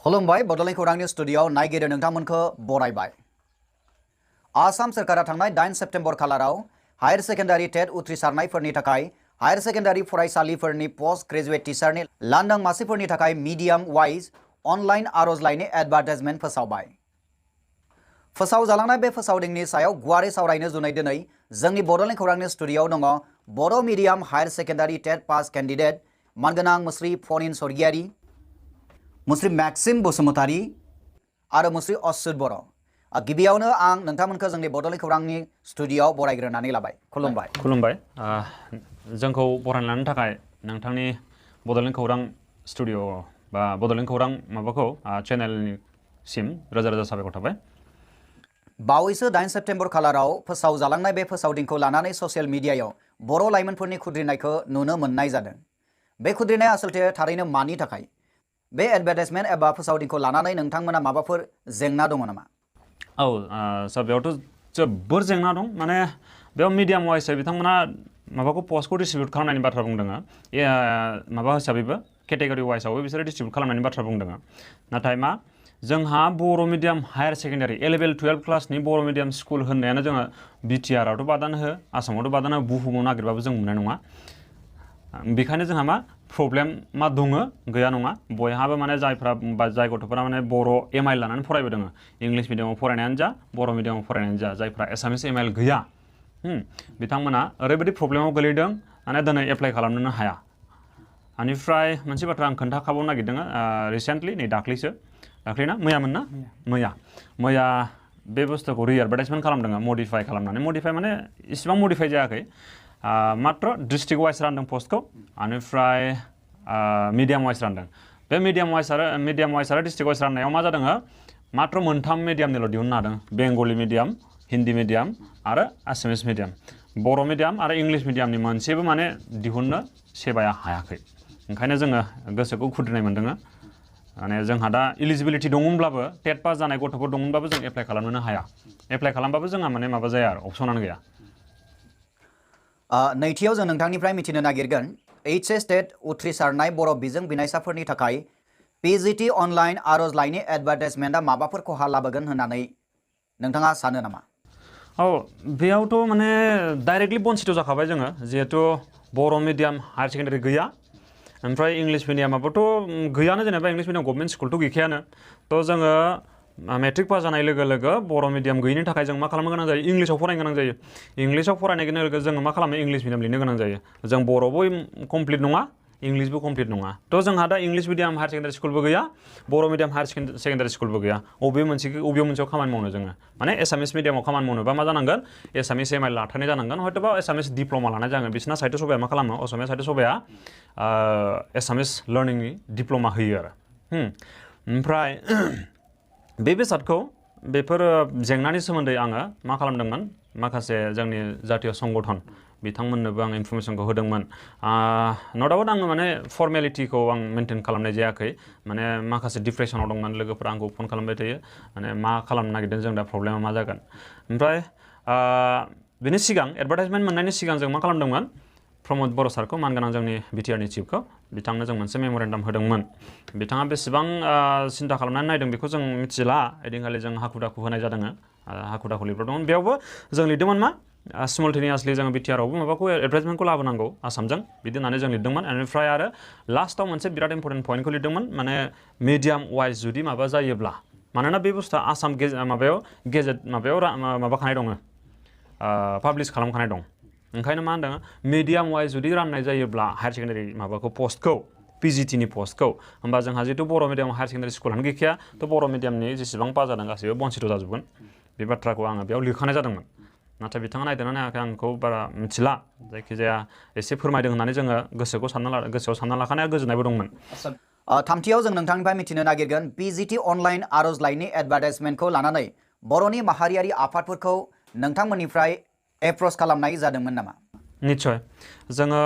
खुलुमबाय बड'लेण्ड खौरांनि स्टुडिय'आव नायगिरि नोंथांमोनखौ बरायबाय। आसाम सोरखारा थांनाय 8 सेप्तेम्बर खालाराव हायर सेकेन्डारि टेट उथ्रिसारनायफोरनि थाखाय हायर सेकेन्डारि फरायसालिफोरनि पोस्ट ग्रेजुएट टिचारनि लांदां मासिफोरनि थाखाय मिडियाम वाइज अनलाइन आर'जलाइनि एडभार्टाइजमेन्ट फोसावबाय। फोसावजालांनाय बे फोसावदिंनि सायाव गुवारै सावरायनो जुनै दिनै जोंनि बड'लेण्ड खौरांनि स्टुडिय'आव दङ Bodo' medium higher secondary TET pass candidate मानगोनां मुस्रि फनिन सरगियारि, मुस्रि मैक्सिम बसुमतारी आरो मुस्रि अच्युत बर'। गिबियावनो आं नोंथांमोनखौ जोंनि बड'लेण्ड खौरांनि स्टुडिय'आव बरायग्रोनानै लाबाय। खुलुमबाय। खुलुमबाय। जोंखौ बरायनायनि थाखाय नोंथांनि बड'लेण्ड खौरां स्टुडिय' बा बड'लेण्ड खौरां माबाखौ चेनेलनिसिम रोजा रोजा साबायखर थाबाय। बावैसो 8 सेप्तेम्बर खालाराव फोसावजालांनाय बे फोसावदिंखौ लानानै ससियेल मिडियायाव बर' लाइमोनफोरनि खुद्रिनायखौ नुनो मोननाय जादों। बे खुद्रिनाया आसलथे थारैनो मानि थाखाय? बे एडभार्टाइजमेन्ट एबा फोसावदिंखौ लानानै नोंथांमोना माबाफोर जेंना दङ नामा? सार बेयावथ' जोबोर जेंना दं। माने बेयाव मिडियाम वाइस बिथांमोना माबाखौ पस्टखौ डिस्ट्रिबिउट खालामनायनि बाथ्रा बुंदों। माबा हिसाबैबो केटेगरि वाइसआवबो बिसोरो डिस्ट्रिबिउट खालामनायनि बाथ्रा बुंदों। नाथाय मा जोंहा बर' मिडियाम हायर सेकेन्डारि 11-12 क्लासनि बर' मिडियाम स्कुल होननायानो जोङो बिटिआरआवथ' बादानो हो, आसामावथ' बादानो हो, बुहुमाव नागिरबाबो जों मोननाय नङा। बेखायनो जोंहा मा प्रब्लेम मा दङ गैया नङा। बयहाबो माने जाय गथ'फोरा माने बर' एमआइल लानानै फरायबोदों, इंलिश मिडियामाव फरायनायानो जा बर' मिडियामाव फरायनायानो जा, जायफ्रा एसामिस एमआइल गैया बिथांमोना ओरैबायदि प्रब्लेमाव गोलैदों माने दिनै एप्लाइ खालामनोनो हाया। बेनिफ्राय मोनसे बाथ्रा आं खोन्थाखाबावनो नागिरदों। रिसेन्टलि नै दाख्लैना मैयामोन ना मैया बे बुस्थुखौ रि-एडभार्टाइजमेन्ट खालामदों मडिफाइ खालामनानै। मडिफाइ माने इसिबां मडिफाइ जायाखै, मात्र डिस्ट्रिक्ट वाइस रानदों पस्टखौ, बेनिफ्राय मिडियाम वाइस रानदों। बे मिडियाम वाइस आरो डिस्ट्रिक्ट वाइस राननायाव मा जादों, मात्र 3 मिडियामनिल' दिहुननो हादों। बेंगलि मिडियाम, हिन्दी मिडियाम आरो आसामिस मिडियाम। बर' मिडियाम आरो इंलिश मिडियामनि मोनसेबो माने दिहुननो सेबाया हायाखै। ओंखायनो जोङो गोसोखौ खुद्रिनाय मोन्दों। माने जोंहा दा इलिजिबिलिटि दङमोनब्लाबो, टेट पास जानाय गथ'फोर दङमोनब्लाबो जों एप्लाइ खालामनोनो हाया। एप्लाइ खालामबाबो जोंहा माने माबा जाया आरो अपसनानो गैया। नैथियाव जों नोंथांनिफ्राय मिथिनो नागिरगोन HS टेट उथ्रिसारनाय बर' बिजों बिनायसाफोरनि थाखाय PGT अनलाइन आर'जलाइनि एडभार्टाइजमेन्टआ माबाफोर खहा लाबोगोन होननानै नोंथाङा सानो नामा? बेयावथ' माने डाइरेक्टलि बन्सित जाखाबाय जोङो, जिहेथु बर' मिडियाम हायार सेकेन्डारि गैया, ओमफ्राय इंलिश मिडियामाबोथ' गैयानो। जेनेबा इंलिश मिडियाम गभर्नमेन्ट स्कुलथ' गैखायानो। थ' जोङो मेट्रिक पास जानाय लोगो लोगो बर' मिडियाम गैयिनि थाखाय जों मा खालामनो गोनां जायो, इंलिसाव फरायनो गोनां जायो। इंलिसाव फरायनाय लोगो लोगो जोङो मा खालामो, इंलिश मिडियाम लिरनो गोनां जायो। जों बर'बो कमप्लिट नङा, इंलिशबो कमप्लिट नङा। थ' जोंहा दा इंलिश मिडियाम हायार सेकेन्डारि स्कुलबो गैया, बर' मिडियाम हायार सेकेन्डारि स्कुलबो गैया। बबेयाव मोनसेयाव खामानि मावनो जोङो? माने एसामिस मिडियामाव खामानि मावनोबा मा जानांगोन, एसामिस एमआइल लाथारनाय जानांगोन, हयथ'बा एसामिस डिप्ल'मा लानाय जागोन। बिसिना साहित्य सभाया मा खालामो, असमिया साहित्य सभाया एसामिस लार्निंनि डिप्ल'मा होयो आरो। ओमफ्राय बे बेसादखौ, बेफोर जेंनानि सोमोन्दै आङो मा खालामदोंमोन, माखासे जोंनि जातीय संगठन बिथांमोननोबो आं इनफरमेसनखौ होदोंमोन। न' डाउट आङो माने फर्मेलिटिखौ आं मेनटेन खालामनाय जायाखै। माने माखासे डिप्रेसनाव दंमोन, लोगोफोरा आंखौ फन खालामबाय थायो, माने मा खालामनो नागिरदों जों दा, प्रब्लेमा मा जागोन। ओमफ्राय बेनि सिगां एडभार्टाइजमेन्ट मोननायनि सिगां जों मा खालामदोंमोन, प्रमद बर' सारखौ, मानगोनां जोंनि बिटिआरनि चिफखौ, बिथांनो जों मोनसे मेम'रेन्डाम होदोंमोन। बिथाङा बेसेबां सिन्था खालामनानै नायदों बेखौ जों मिथिला। ओइदिनखालि जों हाखु दाखु होनाय जादों, हाखु दाखु लिरदोंमोन। बेयावबो जों लिरदोंमोन मा, सिमल्टेनियासलि जों बिटिआरआवबो माबाखौ एडभार्टाइजमेन्टखौ लाबोनांगौ आसामजों, बिदि होननानै जों लिरदोंमोन। बेनिफ्राय आरो लास्टआव मोनसे बिराद इम्परटेन्ट पइन्टखौ लिरदोंमोन, माने मिडियाम वाइज जुदि माबा जायोब्ला, मानोना बे बुस्थुआ आसाम गेजेट माबाखानाय दङ, पाब्लिस खालामखानाय दं। ओंखायनो मा होनदों, मिडियाम वाइज जुदि राननाय जायोब्ला हायार सेकेन्डारि माबाखौ पस्टखौ, PGTनि पस्टखौ, होमबा जोंहा जिहेतु बर' मिडियाम हायार सेकेन्डारि स्कुलानो गैखाया, थ' बर' मिडियामनि जेसेबां पास जादों गासैबो बन्सित जाजोबगोन। बे बाथ्राखौ आङो बेयाव लिरखानाय जादोंमोन। नाथाय बिथाङा नायदोंना नायाखै आंखौ बारा मिथिला। जायखिजाया एसे फोरमायदों होननानै जोङो गोसोआव सानना लाखानाया गोजोननायबो दंमोन। थामथियाव जों नोंथांनिफ्राय मिथिनो नागिरगोन PGT अनलाइन आर'जलाइनि एडभार्टाइजमेन्टखौ लानानै बर'नि माहारियारि आफादफोरखौ नोंथांमोननिफ्राय एप्रच खालामनाय जादोंमोन नामा? निस्सय जोङो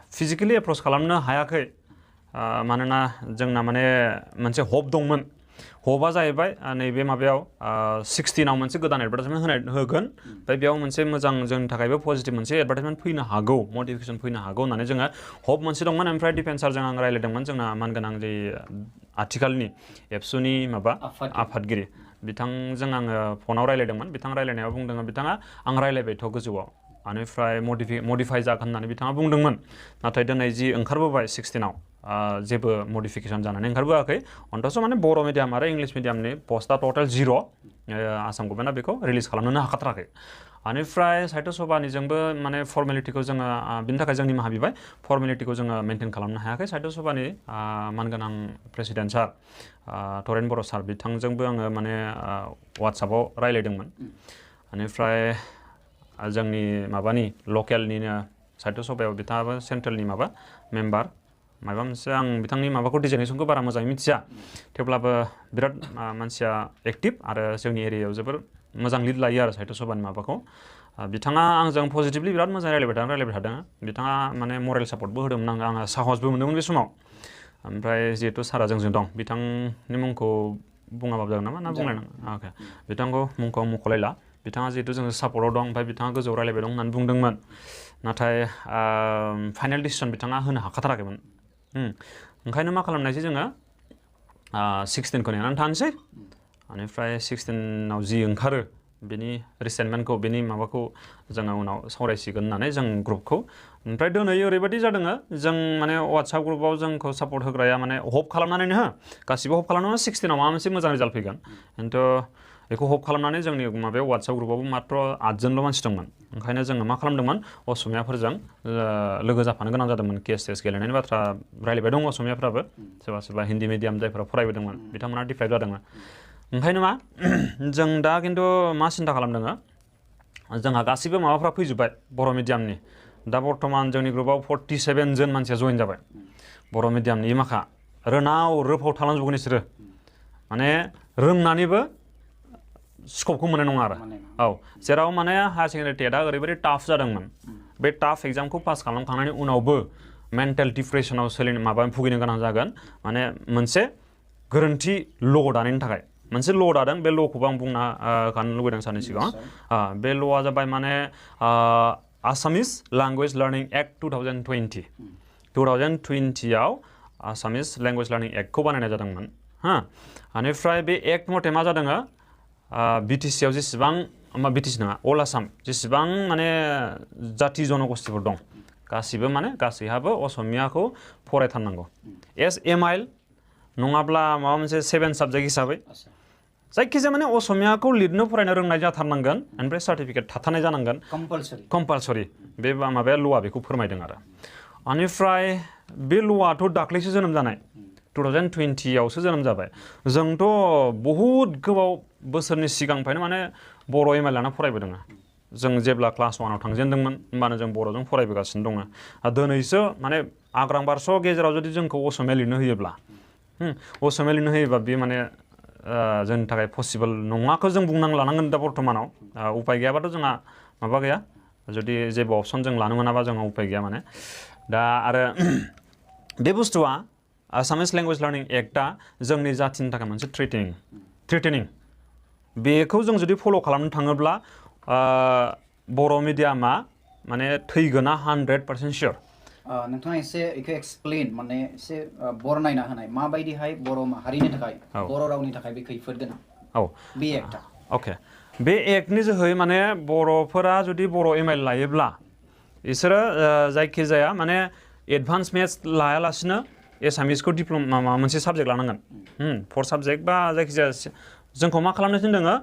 फिजिकेलि एप्रच खालामनो हायाखै, मानोना जोंना माने मोनसे हप दंमोन। हपआ जाहैबाय नैबे माबायाव 16आव मोनसे गोदान एडभार्टाइजमेन्ट होगोन, ओमफ्राय बेयाव मोनसे मोजां जोंनि थाखायबो पजिटिभ मोनसे एडभार्टाइजमेन्ट फैनो हागौ, मटिभेसन फैनो हागौ होननानै जोङो हप मोनसे दंमोन। ओमफ्राय डिफेन्स सारजों आं रायज्लायदोंमोन, जोंना मानगोनां जे आथिखालनि एबसुनि माबा आफादगिरि बिथांजों आङो फनाव रायलायदोंमोन बिथां रायलायनायाव बुंदों बिथाङा आं रायलायबायथ' गोजौआव बेनिफ्राय मडिफाइ जागोन होननानै बिथाङा बुंदोंमोन नाथाय दिनै जि ओंखारबोबाय 16आव जेबो मडिफिकेसन जानानै ओंखारबोआखै अन्तस' माने बर' मिडियाम आरो इंलिश मिडियामनि पस्टआ टटेल 0 आसाम गभर्नमेन्टआ बेखौ रिलिज खालामनोनो हाखाथाराखै बेनिफ्राय साहित्य सभानिजोंबो माने फर्मेलिटिखौ जोङो बिनि थाखाय जों निमाहा बिबाय फर्मेलिटिखौ जोङो मेनटेन खालामनो हायाखै साहित्य सभानि मानगोनां प्रेसिडेन्ट सार तरेन बर' सार बिथांजोंबो आङो माने वाट्सएपआव रायलायदोंमोन बेनिफ्राय जोंनि माबानि लकेलनिनो साहित्य सभायाव बिथाङाबो सेन्ट्रेलनि माबा मेम्बार माबा मोनसे आं बिथांनि माबाखौ डिजाइनेसनखौ बारा मोजाङै मिथिया थेवब्लाबो बिराद मानसिया एक्टिभ आरो जोंनि एरियायाव जोबोर मोजां लिड लायो आरो साहित्य सभानि माबाखौ बिथाङा आंजों पजिटिभलि बिराद मोजां रायलायबाय थादों बिथाङा माने मरेल सापर्टबो होदोंमोन आङो साहसबो मोनदोंमोन बे समाव ओमफ्राय जिहेतु सारा जोंजों दं बिथांनि मुंखौ बुङाबाबो जागोन नामा ना बुंलायनाङा अके बिथांखौ मुंखौ मुंख'लायला बिथाङा जिहेतु जोङो सापर्टआव दं ओमफ्राय बिथाङा गोजौआव रायलायबाय दं होननानै बुंदोंमोन नाथाय फाइनाल डिसिसन बिथाङा होनो हाखाथाराखैमोन ओंखायनो मा खालामनायसै जोङो 16खौ नेनानै थानोसै बेनिफ्राय 16आव जि ओंखारो बेनि रिसेन्टमेन्टखौ बेनि माबाखौ जोङो उनाव सावरायसिगोन होननानै जों ग्रुपखौ ओमफ्राय दिनै ओरैबायदि जादों जों माने वाट्सएप ग्रुपआव जोंखौ सापर्ट होग्राया माने हप खालामनानैनो गासिबो हप खालामनानै 16आव माबा मोनसे मोजां रिजाल्ट फैगोन खिन्थु बेखौ हप खालामनानै जोंनि माबायाव वाट्सएप ग्रुपआवबो मात्र 8जनल' मानसि दंमोन ओंखायनो जोङो मा खालामदोंमोन असमियाफोरजों लोगो जाफानो गोनां जादोंमोन केस गेलेनायनि बाथ्रा रायलायबाय दं असमियाफ्राबो सोरबा सोरबा हिन्दी मिडियाम जायफोरा फरायबोदोंमोन बिथांमोना डिप्राइभ जादोंमोन ओंखायनो मा जों दा खिन्थु मा सिन्था खालामदों जोंहा गासिबो माबाफ्रा फैजोब्बाय बर' मिडियामनि दा बर्तमान जोंनि ग्रुपआव 47 जन मानसिया जइन जाबाय बर' मिडियामनि माखा रोनाव रोफाव थालांजोबगोन बिसोरो माने रोंनानैबो स्कपखौ मोननाय नङा आरो औ जेराव माने हायार सेकेन्डारि टेटआ ओरैबायदि टाफ जादोंमोन बे टाफ एग्जामखौ पास खालामखांनायनि उनावबो मेन्टेल डिप्रेसनाव भुगिनो गोनां जागोन माने मोनसे गोरोन्थि ल' दानायनि थाखाय मोनसे ल' दादों बे ल'खौबो आं बुंना खानो लुबैदों साननि सिगाङाव बे ल'आ जाबाय माने आसामिस लेंगुवेज लार्निं एक्ट 2020आव आसामिस लेंगुवेज लार्निं एक्टखौ बानायनाय जादोंमोन बेनिफ्राय बे एक्ट मथे मा जादों बिटिसिआव जेसेबां बिटिसि नङा अल आसाम जेसेबां माने जाति जनगोष्ठीफोर दं गासिबो माने गासैहाबो असमियाखौ फरायथारनांगौ एस-एम-आइल नङाब्ला माबा मोनसे 7 साबजेक्ट हिसाबै जायखिजाया माने असमियाखौ लिरनो फरायनो रोंनाय जाथारनांगोन ओमफ्राय सार्टिफिकेट थाथारनाय जानांगोन कम्पालसरि बे माबाया ल'आ बेखौ फोरमायदों आरो बेनिफ्राय बे ल'आथ' दाख्लैसो जोनोम जानाय 2020आवसो जोनोम जाबाय जोंथ' बहुद गोबाव बोसोरनि सिगांनिफ्रायनो माने बर' एम आइ लाना फरायबोदों जों जेब्ला क्लास 1आव थांजेनदोंमोन होमबानो जों बर'जों फरायबोगासिनो दङ दिनैसो माने आग्रां बारस' गेजेराव जुदि जोंखौ असमिया लिरनो होयोब्ला असमिया लिरनो होयोबा बे माने जोंनि थाखाय पसिबोल नङाखौ जों बुंनां लानांगोन दा बर्थमानाव उपाय गैयाबाथ' जोंहा माबा गैया जुदि जेबो अपसन जों लानो मोनाबा जोंहा उपाय गैया माने दा आरो बे बुस्थुआ आसामिस लेंगुवेज लार्निं एक्टआ जोंनि जाथिनि थाखाय मोनसे थ्रेटेनिं बेखौ जों जुदि फल' खालामनो थाङोब्ला बर' मिडियामा माने थैगोना 100% सियर नोंथाङा एसे बेखौ एक्सप्लेन माने एसे बरनायना होनाय माबायदिहाय बर' माहारिनि थाखाय बर' रावनि थाखाय बे खैफोद गोनां बे एक्टआ अके बे एक्टनि जोहै माने बर'फोरा जुदि बर' एम आइ लायोब्ला बिसोरो जायखिजाया माने एडभान्स मेथ्स लायालासिनो एसामिसखौ डिप्ल'मा मोनसे साबजेक्ट लानांगोन 4 साबजेक्ट बा जायखिजाया जोंखौ मा खालामनो थिनदों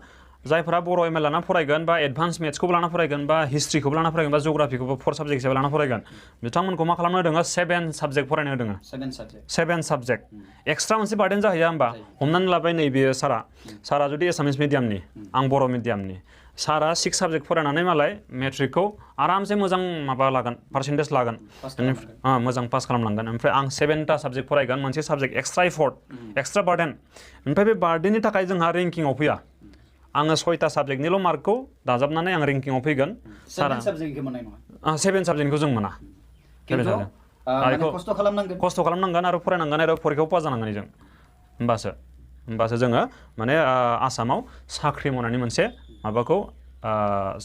जायफोरा बर' एम आइ लाना फरायगोन बा एडभान्स मेथ्सखौबो लाना फरायगोन बा हिस्ट्रिखौबो लाना फरायगोन बा जिअ'ग्राफिखौबो 4 साबजेक्ट हिसाबै लाना फरायगोन बिथांमोनखौ मा खालामनो होदों 7 साबजेक्ट फरायनो होदों 7 साबजेक्ट एक्सट्रा मोनसे बार्डेन जाहैया होमबा हमनानै लाबाय नैबे सारा जुदि एसामिस मिडियामनि आं बर' मिडियामनि सारा 6 साबजेक्ट फरायनानै मालाय मेट्रिकखौ आरामसे मोजां माबा लागोन पार्सेन्टेज लागोन मोजां पास खालामलांगोन ओमफ्राय आं 7टा साबजेक्ट फरायगोन मोनसे साबजेक्ट एक्सट्रा एफर्ट एक्सट्रा बार्डेन ओमफ्राय बे बार्डेननि थाखाय जोंहा रेंकिंआव फैया आङो 6टा साबजेक्टनिल' मार्कखौ दाजाबनानै आं रेंकिंआव फैगोन 7 साबजेक्टखौ जों मोना खस्थ' खालामनांगोन आरो फरायनांगोन आरो फरिखायाव पास जानांगोन जों होमबासो जोङो माने आसामाव साख्रि मावनायनि मोनसे माबाखौ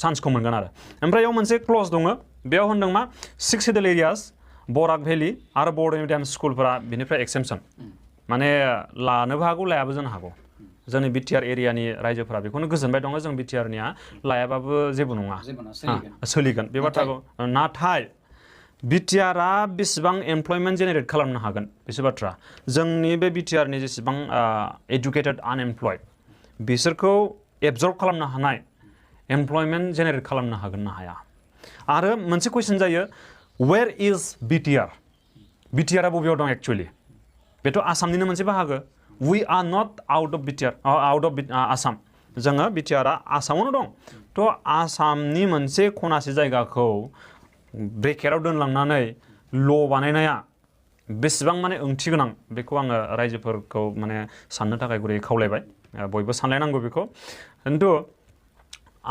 चान्सखौ मोनगोन आरो ओमफ्राय बेयाव मोनसे क्लज दङ बेयाव होनदों मा 6 हिडल एरियास बराक भेलि आरो बर' मिडियाम स्कुलफोरा बिनिफ्राय एक्सेमसन माने लानोबो हागौ लायाबो जानो हागौ जोंनि बिटिआर एरियानि रायजोफोरा बेखौनो गोजोनबाय दङ जों बिटिआरनिया लायाबाबो जेबो नङा सोलिगोन बे बाथ्राखौ नाथाय बिटिआरआ बेसेबां एमप्लयमेन्ट जेनेरेट खालामनो हागोन बेसो बाथ्रा जोंनि बे बिटिआरनि जेसेबां एडुकेटेड आनएमप्लयड बिसोरखौ एबजर्ब खालामनो हानाय एमप्लयमेन्ट जेनेरेट खालामनो हागोन ना हाया आरो मोनसे कुइसन जायो वेर इज बिटिआर बिटिआरआ बबेयाव दं एक्चुअलि बेथ' आसामनिनो मोनसे बाहागो we are not out of BTR out of Assam जोङो बिटिआरआ आसामावनो दं थ' आसामनि मोनसे खनासे जायगाखौ ब्रेकेटआव दोनलांनानै ल' बानायनाया बेसेबां माने ओंथि गोनां बेखौ आङो रायजोफोरखौ माने साननो थाखाय गुरै खावलायबाय बयबो सानलायनांगौ बेखौ खिन्थु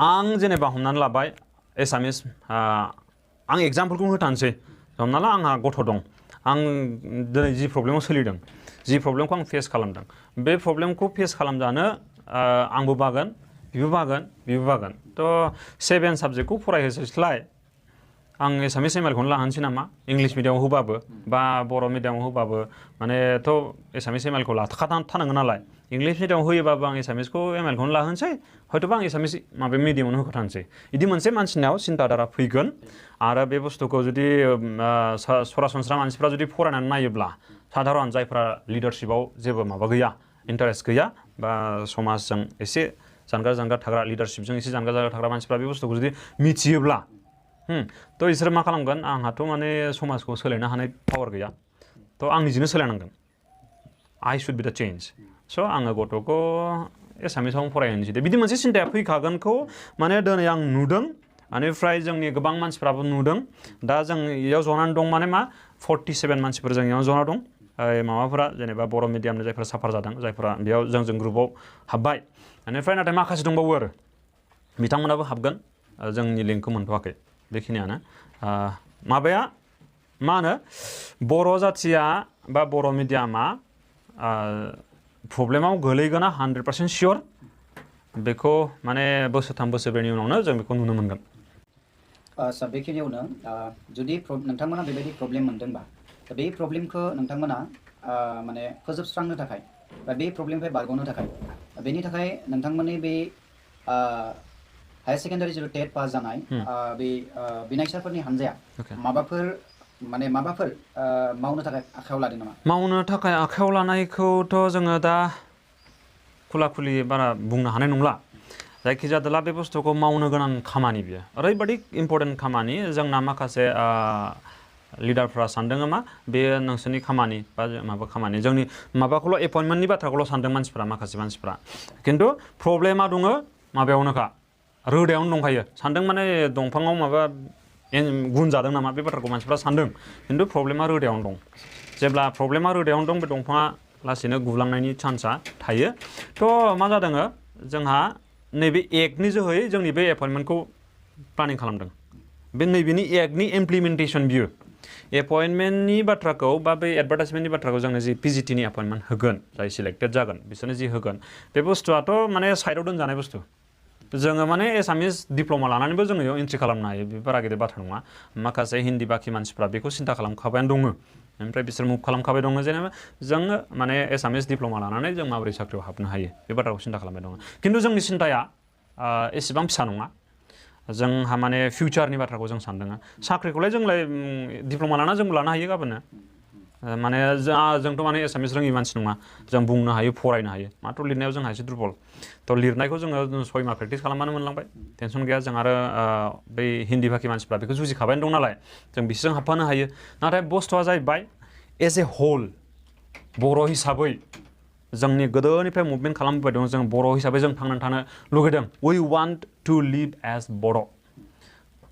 आं जेनेबा हमनानै लाबाय एसामिस आं एग्जामपोलखौ होथानोसै हमना ला आंहा गथ' दं आं दिनै जि प्रब्लेमाव सोलिदों जि प्रब्लेमखौ आं फेस खालामदों बे प्रब्लेमखौ फेस खालामजानो आंबो बागोन बिबो बागोन थ' 7 साबजेक्टखौ फरायहोस्लाय आं एसामिस एमएलखौनो लाहोनोसै नामा इंलिश मिडियामाव होबाबो बा बर' मिडियामाव होबाबो मानेथ' एसामिस एमएलखौ लाथारनांगोन नालाय इंलिश मिडियामाव होयोबाबो आं एसामिसखौ एमएलखौनो लाहोनोसै हयथ'बा आं एसामिस माबा मिडियामावनो होखाथारनोसै बिदि मोनसे मानसिनाव सिन्ताधारा फैगोन आरो बे बुस्थुखौ जुदि सरासनस्रा मानसिफ्रा जुदि फरायनानै नायोब्ला साधारन जायफ्रा लिडारशिपआव जेबो माबा गैया इन्टारेस्ट गैया बा समाजजों एसे जानगार थाग्रा लिडारशिपजों एसे जानगार थाग्रा मानसिफ्रा बे बुस्थुखौ जुदि मिथियोब्ला थ' बिसोर मा खालामगोन आंहाथ' माने समाजखौ सोलायनो हानाय पावार गैया थ' आं निजेनो सोलायनांगोन आइ शुड बि द चेन्ज स' आङो गथ'खौ एसामिसावनो फरायहोनोसै दे बिदि मोनसे सिन्ताया फैखागोनखौ माने दिनै आं नुदों बेनिफ्राय जोंनि गोबां मानसिफ्राबो नुदों दा जों इयाव जनानै दं माने मा 47 मानसिफोर जों इयाव जना दं माबाफोरा जेनेबा बर' मिडियामनि जायफोरा साफार जादों जायफोरा बेयाव जों ग्रुपआव हाबबाय बेनिफ्राय नाथाय माखासे दंबावो आरो बिथांमोनाबो हाबगोन जोंनि लिंकखौ मोनथ'वाखै बेखिनियानो माबाया मा होनो बर' जाथिया बा बर' मिडियामा प्रब्लेमाव गोलैगोना 100% सियर बेखौ माने बोसोरथाम बोसोरब्रैनि उनावनो जों बेखौ नुनो मोनगोन सार बेखिनियावनो जुदि नोंथांमोना बेबायदि प्रब्लेम मोनदोंबा बे प्रब्लेमखौ नोंथांमोना माने फोजोबस्रांनो थाखाय बा बे प्रब्लेमनिफ्राय बारग'नो थाखाय बेनि थाखाय नोंथांमोननि बे हायर सेकेन्डारि जिथु टेट पास जानाय बे बिनायसाफोरनि हानजाया माबाफोर मावनो थाखाय आखायाव लादों नामा मावनो थाखाय आखायाव लानायखौथ' जोङो दा खुला-खुलि बारा बुंनो हानाय नंला जायखिजाया बे बुस्थुखौ मावनो गोनां खामानि बियो ओरैबायदि इम्पर्टेन्ट खामानि जोंना माखासे लिडारफ्रा सानदों मा बेयो नोंसोरनि खामानि बा माबा खामानि जोंनि माबाखौल' एपइन्टमेन्टनि बाथ्राखौल' सानदों मानसिफ्रा माखासे मानसिफ्रा खिन्थु प्रब्लेमा दङ माबायावनोखा रोदायावनो दंखायो सानदों माने दंफाङाव माबा गुन जादों नामा बे बाथ्राखौ मानसिफ्रा सानदों खिन्थु प्रब्लेमा रोदायावनो दं जेब्ला प्रब्लेमा रोदायावनो दं बे दंफाङा लासैनो गुलांनायनि चान्सआ थायो थ' मा जादों जोंहा नैबे एक्टनि जोहै जोंनि बे एपइन्टमेन्टखौ प्लानिं खालामदों बे नैबेनि एक्टनि इमप्लिमेन्टेसन बियो एपइन्टमेन्टनि बाथ्राखौ बा बे एडभार्टाइजमेन्टनि बाथ्राखौ जोंनो जि पिजिटिनि एपइन्टमेन्ट होगोन जाय सिलेक्टेड जागोन बिसोरनो जि होगोन बे बुस्थुआथ' माने साइडआव दोनजानाय बुस्थु जोङो माने एसामिस डिप्ल'मा लानानैबो जोङो बेयाव एन्ट्रि खालामनो हायो बे बारा गिदिर बाथ्रा नङा माखासे हिन्दी बाखि मानसिफ्रा बेखौ सिन्था खालामखाबायानो दङ ओमफ्राय बिसोर मुभ खालामखाबाय दङ जेनेबा जोङो माने एसामिस डिप्ल'मा लानानै जों माबोरै साख्रियाव हाबनो हायो बे बाथ्राखौ सिन्था खालामबाय दङ खिन्थु जोंनि सिन्ताया एसेबां फिसा नङा जोंहा माने फिउचारनि बाथ्राखौ जों सानदों साख्रिखौलाय जोंलाय डिप्ल'मा लाना जोंबो लानो हायो गाबोननो माने जोंथ' माने एसामिस रोङि मानसि नङा जों बुंनो हायो फरायनो हायो मात्र लिरनायाव जोंहा एसे दुरबल थ' लिरनायखौ जोङो 6 माह प्रेक्टिस खालामबानो मोनलांबाय टेनसन गैया जों आरो बै हिन्दी बाखि मानसिफ्रा बेखौ जुजिखाबायानो दं नालाय जों बिसोरजों हाबफानो हायो नाथाय बुस्थुआ जाहैबाय एज ए होल बर' हिसाबै जोंनि गोदोनिफ्राय मुभमेन्ट खालामबोबाय दं जों बर' हिसाबै जों थांनानै थानो लुगैदों we want to live as Bodo'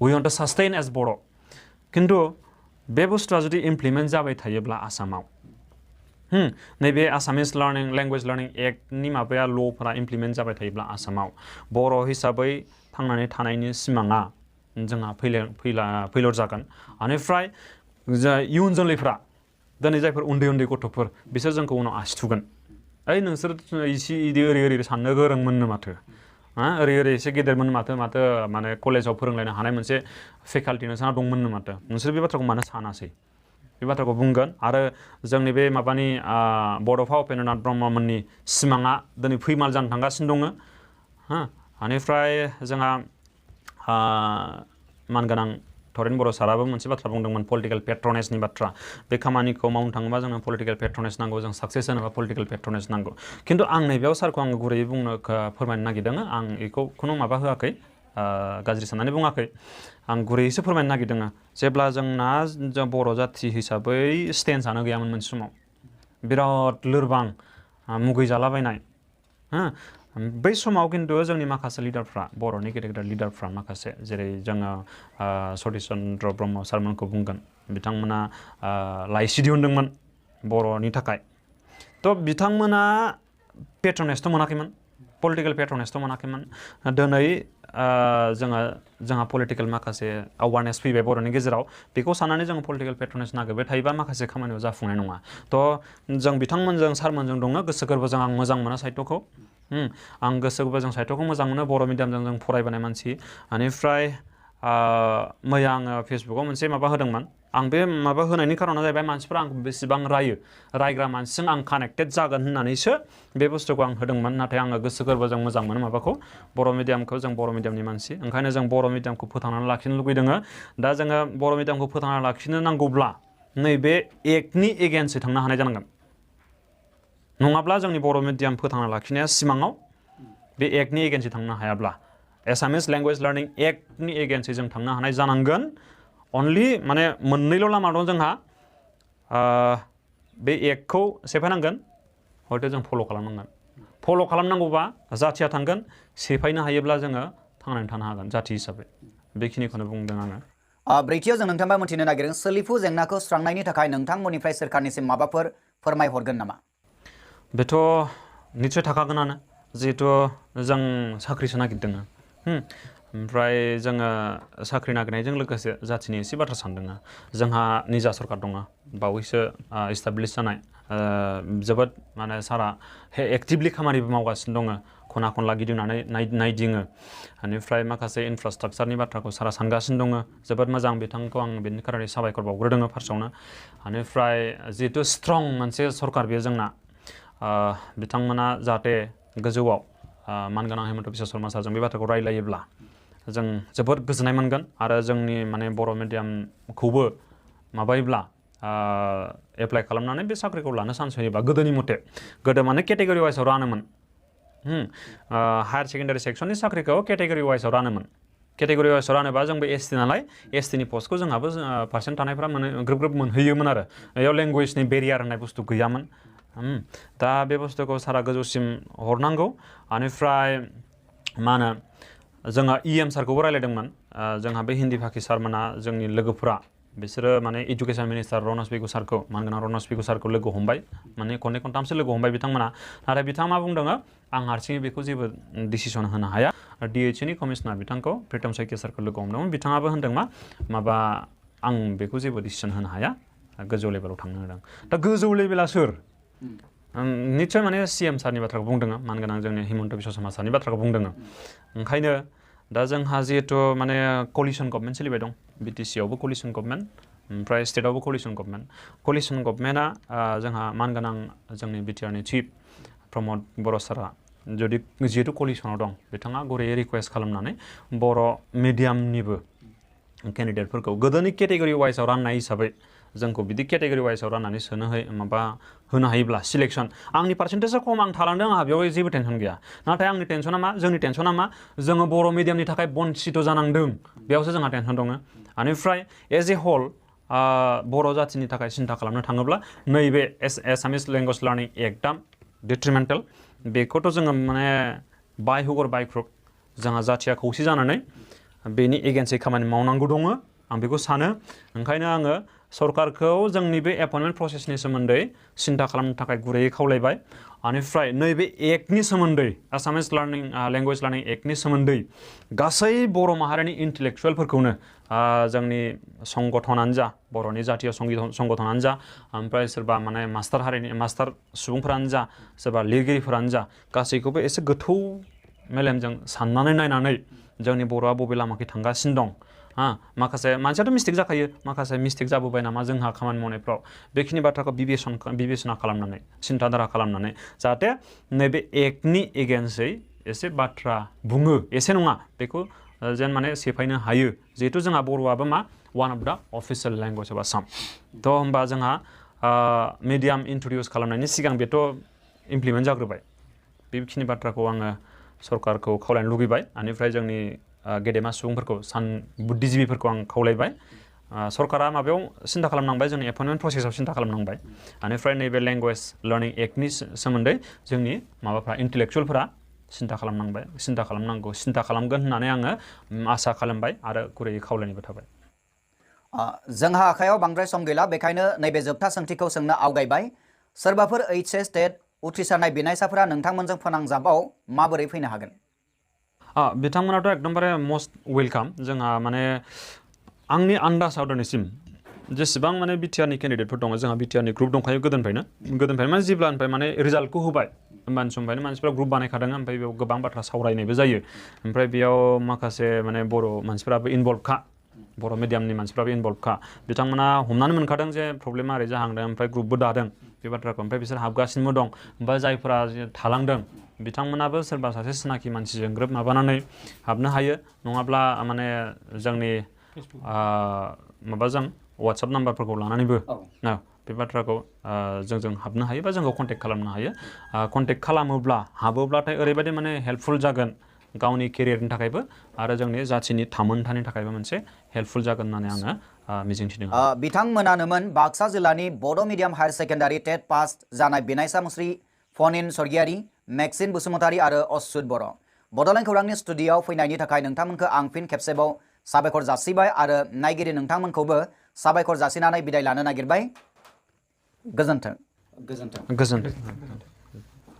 we want to sustain as Bodo' खिन्थु बे बुस्थुआ जुदि इमप्लिमेन्ट जाबाय थायोब्ला आसामाव नैबे आसामिस लेंगुवेज लार्निं एक्टनि माबाया ल'फोरा इमप्लिमेन्ट जाबाय थायोब्ला आसामाव बर' हिसाबै थांनानै थानायनि सिमाङा जोंहा फैलर जागोन बेनिफ्राय इयुन जोलैफ्रा दिनै जायफोर उन्दै उन्दै गथ'फोर बिसोर जोंखौ उनाव आसि थुगोन ओइ नोंसोर इसे इदि ओरै साननो गोरोंमोननो माथो ओरै एसे गेदेरमोन माथो माने कलेजाव फोरोंलायनो हानाय मोनसे फेकाल्टि नोंसोरना दंमोननो माथो नोंसोर बे बाथ्राखौ मानो सानासै बे बाथ्राखौ बुंगोन आरो जोंनि बे माबानि बड'फा उपेन्द्रनाथ ब्रह्ममोननि सिमाङा दिनै फैमाल जानो थांगासिनो दङ हा बेनिफ्राय जोंहा मानगोनां थरेन बर' साराबो मोनसे बाथ्रा बुंदोंमोन पलिटिकल पेट्रनेजनि बाथ्रा बे खामानिखौ मावनो थाङोबा जोंनो पलिटिकल पेट्रनेज नांगौ जों साक्सेस जानोबा पलिटिकल पेट्रनेज नांगौ खिन्थु आं नैबेयाव सारखौ आं गुरैयै बुंनो फोरमायनो नागिरदों आं बेखौ खुनु माबा होआखै गाज्रि साननानै बुङाखै आं गुरैयैसो फोरमायनो नागिरदों जेब्ला जोंना बर' जाथि हिसाबै स्टेन्सआनो गैयामोन मोनसे समाव बिराद लोरबां मुगै जालाबायनाय हो बै समाव खिन्थु जोंनि माखासे लिडारफ्रा बर'नि गेदेर गेदेर लिडारफ्रा माखासे जेरै जोङो सतिश चन्द्र ब्रह्म सारमोनखौ बुंगोन बिथांमोना लाइसि दिहुनदोंमोन बर'नि थाखाय थ' बिथांमोना पेट्रनेजथ' मोनाखैमोन पलिटिकल पेट्रनेजथ' मोनाखैमोन दिनै जोंहा पलिटिकल माखासे एवारनेस फैबाय बर'नि गेजेराव बेखौ साननानै जों पलिटिकल पेट्रनेज नागिरबाय थायोबा माखासे खामानियाव जाफुंनाय नङा थ' जों बिथांमोनजों सारमोनजों दङ गोसो गोरबोजों आं मोजां मोनो साहित्यखौ आं गोसो गोरबोजों साहित्यखौ मोजां मोनो बर' मिडियामजों जों फरायबोनाय मानसि बेनिफ्राय मैया आङो फेसबुकाव मोनसे माबा होदोंमोन आं बे माबा होनायनि खारना जाहैबाय मानसिफोरा आंखौ बेसेबां रायग्रा मानसिजों आं कानेक्टेड जागोन होननानैसो बे बुस्थुखौ आं होदोंमोन नाथाय आङो गोसो गोरबोजों मोजां मोनो माबाखौ बर' मिडियामखौ जों बर' मिडियामनि मानसि ओंखायनो जों बर' मिडियामखौ फोथांनानै लाखिनो लुगैदों दा जोङो बर' मिडियामखौ फोथांनानै लाखिनो नांगौब्ला नैबे एक्टनि एगेन्स्टै थांनो हानाय जानांगोन नङाब्ला जोंनि बर' मिडियाम फोथांना लाखिनाया सिमाङाव बे एक्टनि एगेन्स्टै थांनो हायाब्ला एसामिस लेंगुवेज लार्निं एक्टनि एगेन्स्टै जों थांनो हानाय जानांगोन अनलि माने मोननैल' लामा दं जोंहा बे एक्टखौ सेफायनांगोन हयथ' जों फल' खालामनांगौबा जाथिया थांगोन सेफायनो हायोब्ला जोङो थांनानै थानो हागोन जाथि हिसाबै बेखिनिखौनो बुंदों आङो ब्रैथियाव जों नोंथांबा मिथिनो नागिरदों सोलिफु जेंनाखौ सुस्रांनायनि थाखाय नोंथांमोननिफ्राय सोरखारनिसिम माबाफोर फोरमायहरगोन नामा बेथ' निस्सय थाखागोनानो जिहेथु जों साख्रिसो नागिरदों ओमफ्राय जोङो साख्रि नागिरनायजों लोगोसे जाथिनि एसे बाथ्रा सानदों जोंहा निजा सरकार दङ बावैसो इस्टाब्लिश जानाय जोबोद माने सारा एक्टिभलि खामानिबो मावगासिनो दङ खना खनला गिदिंनानै नायदिङो बेनिफ्राय माखासे इनफ्रास्ट्राक्चारनि बाथ्राखौ सारा सानगासिनो दङ जोबोद मोजां बिथांखौ आं बेनि खारनै साबायखर बावग्रोदों फार्स्टआवनो बेनिफ्राय जिहेथु स्ट्रं मोनसे सरकार बेयो जोंना बिथांमोना जाहाथे गोजौआव मानगोनां हेमन्त बिश्व शर्मा सारजों बे बाथ्राखौ रायलायोब्ला जों जोबोद गोजोननाय मोनगोन आरो जोंनि माने बर' मिडियामखौबो माबायोब्ला एप्लाइ खालामनानै बे साख्रिखौ लानो चान्स होयोबा गोदोनि मथे गोदो माने केटेगरि वाइसआव रानोमोन हायार सेकेन्डारि सेक्सननि साख्रिखौ केटेगरि वाइसआव रानोमोन केटेगरि वाइसआव रानोबा जोंबो एसटि नालाय एसटिनि पस्टखौ जोंहाबो पार्सेन्ट थानायफ्रा ग्रोब ग्रोब मोनहैयोमोन आरो बेयाव लेंगुवेजनि बेरियार होननाय बुस्थु गैयामोन दा बे बुस्थुखौ सारा गोजौसिम हरनांगौ बेनिफ्राय मा होनो जोंहा इएम सारखौबो रायलायदोंमोन जोंहा बे हिन्दी फाखि सारमोना जोंनि लोगोफोरा बिसोरो माने इडुकेसन मिनिस्टार रनज पेगु सारखौ मानगोनां रनज पेगु सारखौ लोगो हमबाय माने खननै खनथामसो लोगो हमबाय बिथांमोना नाथाय बिथाङा मा बुंदों आं हारसिङै बेखौ जेबो डिसिसन होनो हाया डिएचनि कमिसनार बिथांखौ प्रितम सैकिया सारखौ लोगो हमदोंमोन बिथाङाबो होनदों माबा आं बेखौ जेबो डिसिसन होनो हाया गोजौ लेभेलाव थांनो होदों दा गोजौ लेभेला सोर निस्सय माने सिएम सारनि बाथ्राखौ बुंदों मानगोनां जोंनि हिमन्त बिश्व शर्मा सारनि बाथ्राखौ बुंदों ओंखायनो दा जोंहा जिहेतु माने कलिसन गभर्नमेन्ट सोलिबाय दं बिटिसि आवबो कलिसन गभर्नमेन्ट ओमफ्राय स्टेटआवबो कलिसन गभर्नमेन्टआ जोंहा मानगोनां जोंनि बिटिआरनि चिफ प्रमद बर' सारा जिहेतु कलिसनाव दं बिथाङा गुरैयै रिकुवेस्ट खालामनानै बर' मिडियामनिबो केन्डिडेटफोरखौ गोदोनि केटेगरि वाइसआव राननाय हिसाबै जोंखौ बिदि केटेगरि वाइसआव राननानै होनो हायोब्ला सिलेक्सन आंनि पार्सेन्टेजआ खम आं थालांदों आंहा बेयाव जेबो टेनसन गैया नाथाय आंनि टेनसना मा जोंनि टेनसना मा जोङो बर' मिडियामनि थाखाय बन्सित जानांदों बेयावसो जोंहा टेनसन दङ बेनिफ्राय एज ए हल बर' जाथिनि थाखाय सिन्था खालामनो थाङोब्ला नैबे एसामिस लेंगुवेज लार्निं एक्टआ डिट्रिमेन्टेल बेखौथ' जोङो माने बायहुगर बायख्रुब जोंहा जाथिया खौसे जानानै बेनि एगेन्स्टै खामानि मावनांगौ दङ आं बेखौ सानो ओंखायनो आङो सरकारखौ जोंनि बे एपइन्टमेन्ट प्रसेसनि सोमोन्दै सिन्था खालामनो थाखाय गुरैयै खावलायबाय बेनिफ्राय नैबे एक्टनि सोमोन्दै आसामिस लेंगुवेज लार्निं एक्टनि सोमोन्दै गासै बर' माहारिनि इन्टेलेक्सुवेलफोरखौनो जोंनि संगठनानो जा बर'नि जातीय संगठनानो जा ओमफ्राय सोरबा माने मास्टार सुबुंफोरानो जा सोरबा लिरगिरिफोरानो जा गासैखौबो एसे गोथौ मेलेमजों साननानै नायनानै जोंनि बर'आ बबे लामाखै थांगासिनो दं माखासे मानसियाथ' मिस्टेक जाखायो माखासे मिस्टेक जाबोबाय नामा जोंहा खामानि मावनायफ्राव बेखिनि बाथ्राखौ बिबेसना खालामनानै सिन्थाधारा खालामनानै जाहाथे नैबे एक्टनि एगेन्स्टै एसे बाथ्रा बुङो एसे नङा बेखौ जेन माने सेफायनो हायो जिहेतु जोंहा बर'आबो मा one of the official language of Assam थ' होमबा जोंहा मिडियाम इन्ट्रडिउस खालामनायनि सिगां बेथ' इमप्लिमेन्ट जाग्रोबाय बेखिनि बाथ्राखौ आङो सरकारखौ खावलायनो लुगैबाय बेनिफ्राय जोंनि गेदेमा सुबुंफोरखौ बुद्धिजिबिफोरखौ आं खावलायबाय सरकारा माबायाव सिन्था खालामनांबाय जोंनि एपइन्टमेन्ट प्रसेसआव सिन्था खालामनांबाय बेनिफ्राय नैबे लेंगुवेज लार्निं एक्टनि सोमोन्दै जोंनि माबाफ्रा इन्टेलेक्सुवेलफोरा सिन्था खालामनांगौ सिन्था खालामगोन होननानै आङो आसा खालामबाय आरो गुरैयै खावलायनोबो थाबाय जोंहा आखायाव बांद्राय सम गैला बेखायनो नैबे जोबथा सोंथिखौ सोंनो आवगायबाय सोरबाफोर HS टेट उथ्रिसारनाय बिनायसाफोरा नोंथांमोनजों फोनांजाबाव माबोरै फैनो हागोन बिथांमोनाथ' एकदमबारे मस्ट वेलकाम जोंहा माने आंनि आन्दाजाव दिनैसिम जेसेबां माने बिटिआरनि केन्डिडेटफोर दङ जोंहा बिटिआरनि ग्रुप दंखायो गोदोनिफ्रायनो माने जेब्लानिफ्राय माने रिजाल्टखौ होबाय होमबानि समनिफ्रायनो मानसिफ्रा ग्रुप बानायखादों ओमफ्राय बेयाव गोबां बाथ्रा सावरायनायबो जायो ओमफ्राय बेयाव माखासे माने बर' मानसिफ्राबो इनभल्भखा बर' मिडियामनि मानसिफ्राबो इनभल्भखा बिथांमोना हमनानै मोनखादों जे प्रब्लेमा ओरै जाहांदों ओमफ्राय ग्रुपबो दादों बे बाथ्राखौ ओमफ्राय बिसोर हाबगासिनोबो दं ओमफ्राय जायफोरा थालांदों बिथांमोनाबो सोरबा सासे सिनाखि मानसिजों ग्रोब माबानानै हाबनो हायो नङाब्ला माने जोंनि माबाजों वाट्सएप नाम्बारफोरखौ लानानैबो बे बाथ्राखौ जोंजों हाबनो हायो बा जोंखौ कन्टेक्ट खालामनो हायो कन्टेक्ट खालामोब्ला हाबोब्लाथाय ओरैबायदि माने हेल्पफुल जागोन गावनि केरियारनि थाखायबो आरो जोंनि जाथिनि थामोनथानि थाखायबो मोनसे हेल्पफुल जागोन होननानै आङो मिजिंथिदों बिथांमोनानोमोन बाक्सा जिल्लानि Bodo' medium higher secondary TET pass जानाय बिनायसा मुस्रि फनिन सरगियारि मैक्सिन बसुमतारी आरो अच्युत बर' बड'लेण्ड खौरांनि स्टुडिय'आव फैनायनि थाखाय नोंथांमोनखौ आं फिन खेबसेबाव साबायखर जासिबाय आरो नायगिरि नोंथांमोनखौबो साबायखर जासिनानै बिदाय लानो नागिरबाय गोजोन्थों गोजोन्थों